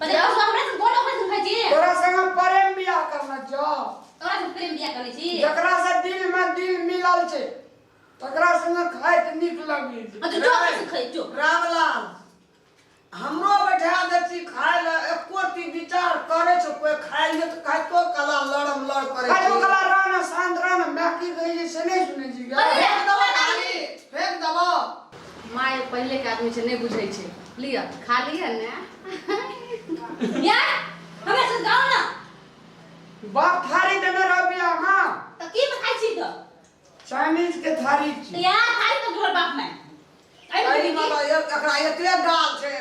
पहिले हमरा से गोल ओकरा से खाइ छी। तोरा संगे प्रेम बियाह करना छौ। तोरा से प्रेम बियाह करै छी। जकरा से दिल में दिल मिलल छै तकरा संगे खाइत नीक लगै छै। हाँ, तो जो ओकरा से खाइ जो। रामलाल हमरो बैठा दै छी खाय लए, एको रत्ती विचार करै छौ कोइ खाय ले तऽ खाइतो कला लड़म लड़ करै खाइतो छी। कला रह ने, शांत रह ने, माय की कहै छै से नहि सुनै छी गे? फेंक देबो थारी, फेंक देबो। माय पहिले के आदमी छै, नहि बुझै छै। लिअ, खा लिअ ने। यार हमरा से गाओ ना। बाप थारी देने रह बियाह में। त की में खाइ छी त? चाइनीज के थारी त छी। यार थारी तो तोहर बाप में एहि में तऽ एकरा एतबे गाल छै,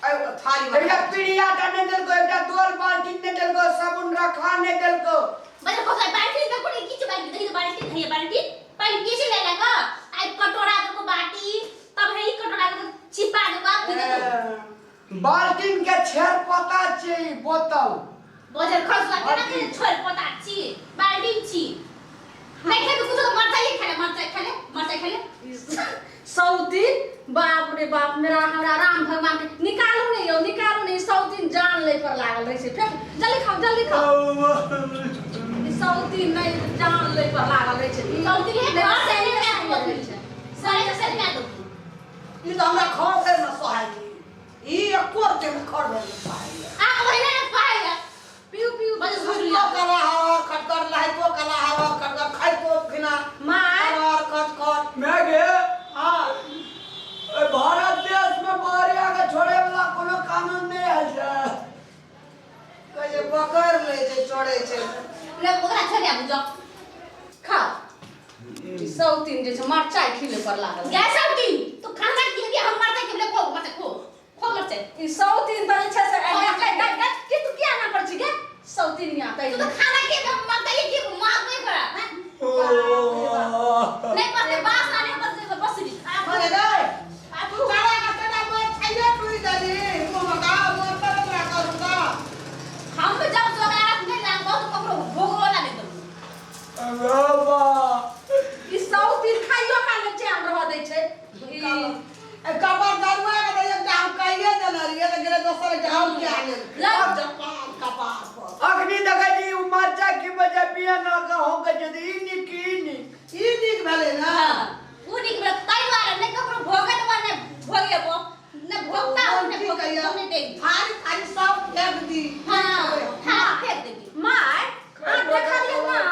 एहि थारी में। एकटा पीढ़िया टा नहि देलको, एकटा दोल बाल्टी नहि देलको, साबुन रखा नहि देलको। बजे कोसा बाल्टी त कोनी किछ बाल्टी देखि त बाल्टी है, बाल्टी पानि पी छै लेला क आई कटोरा देलको बाटी तब है कटोरा देलको छिपा देलको आप दे देलको। बाल्टीन के छेड़ पता छै ई बोतल। बजर खसला केना के छोड़ पता छी बाल्टी छी नहीं खेबे कुछ तो मरचाई खा ले, मरचाई खा ले, मरचाई खा ले। सौती बाप रे बाप, मेरा हमरा राम भगवान के निकालू नहीं यौ, निकालू नहीं। सौतीन जान लै पर लागल रहै छै। फेंक, जल्दी खाओ, जल्दी खाओ। ई सौतीन नहीं जान लै पर लागल रहै छै। सौतीन है, नहि, घर से सही नहीं रहै आबै छै। सारे के सारे ना दो। ई तऽ हमरा घर भरि मे सोहाइ ई एको रत्ती हमरा घर भरि मे सोहाइ आ ओहिना ने सोहाइ पिउ पिउ। बस सुस्तो कला हर खटकर, लहाइतो कला हर खटकर, खाइतो खिना माय हर खट खट। मैं गे। हाँ। ओहि भारत देश में बहरिया के छोड़े वाला कोनो कानून नहीं आयल छै। कहै छै पकड़ लै छै, चढ़ै छै। ले ओकरा छोड़ि आबू जाओ। खाओ। ई सौतीन जे छै मरचाइ खिले पर लागल। गैस सौतीन तू खाना की हम मरचाइ के खो, मरचाइ खो, खो मरचाइ। ई सौतीन तऽ जे छै से गै गै गै गै की तू किया ना पर छी गे सौतीन या तै। तू तो खाना के मरचाइ के मार दे करा हैं? नहीं पड़ते बास आने बस बस भी मने गै तू चढ़ा के तेना मर खाइए टूटि देली मुँह में का मोर पर ओकरा करू का। हम जब जोगाड़ नहीं लागबो तो ककरो भोगो ना देतो। बाबा ई सौतीन खाइयो खा ले चैन रह दै छै ई। ए कपर दरुआ के तऽ एकटा हम कहिए देने रहियै तऽ गेलै दोसर एकटा हम क्या लेलकै जपान कपार पर। अखनी देखै छी उ मरचाइ खिबै छै पिया ना के होंकै छै तऽ ई नीक ई नीक। ई नीक भेलै ने। हाँ, उ नीक भेलै ताहि दुआरे नहि ककरो भोगे दुआरे नहि भोगेबो नहि भोगता हो नहि की भोगे कहिया नहि देगी। थारी थारी सब फेंक दी। हाँ हाँ फेंक देगी। माय अहाँ देखलियै माय?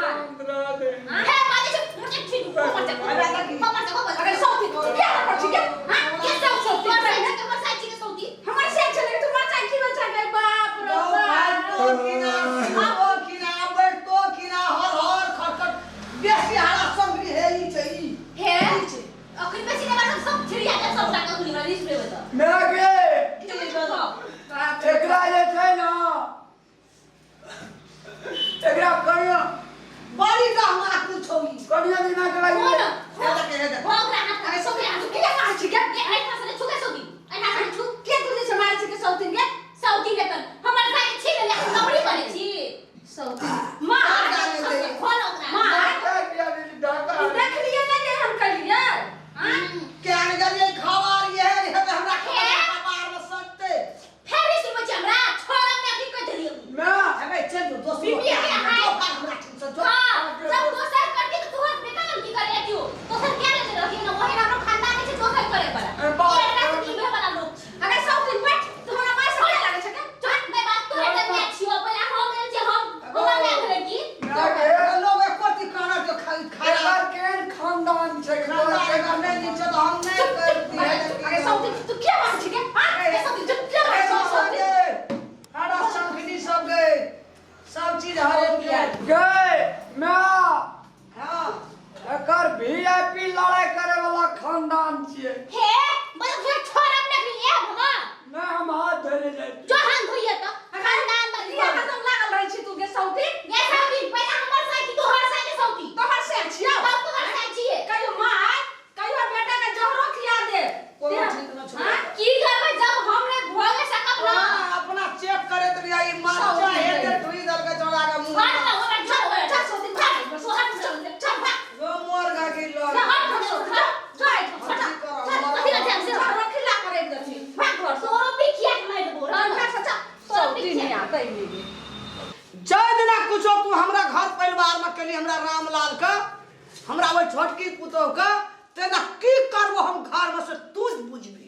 हे बाजे छै मरचाइ ठीक खो, मरचाइ खो, खो मरचाइ खो। अगर सौतीन किया ना पर छी गे? हाँ के सब सौतीन मरचाइ के मरचाइ छी के सौती। हमर से छलै तू मरचाइ खिबै छै गे बाप रे बाप। खाइतो खिना, खाबो खिना, बैठतो खिना, हर हर खट खट बेसी हरा संगरी हे ई छै ई। हे ई छै। करतै नहीं। जाहि दिना कुछो तू हमरा घर परिवार में केली हमरा रामलाल के, हमरा ओहि छोटकी पुतोह के, तेना की करबो हम घर में से तू बुझबी।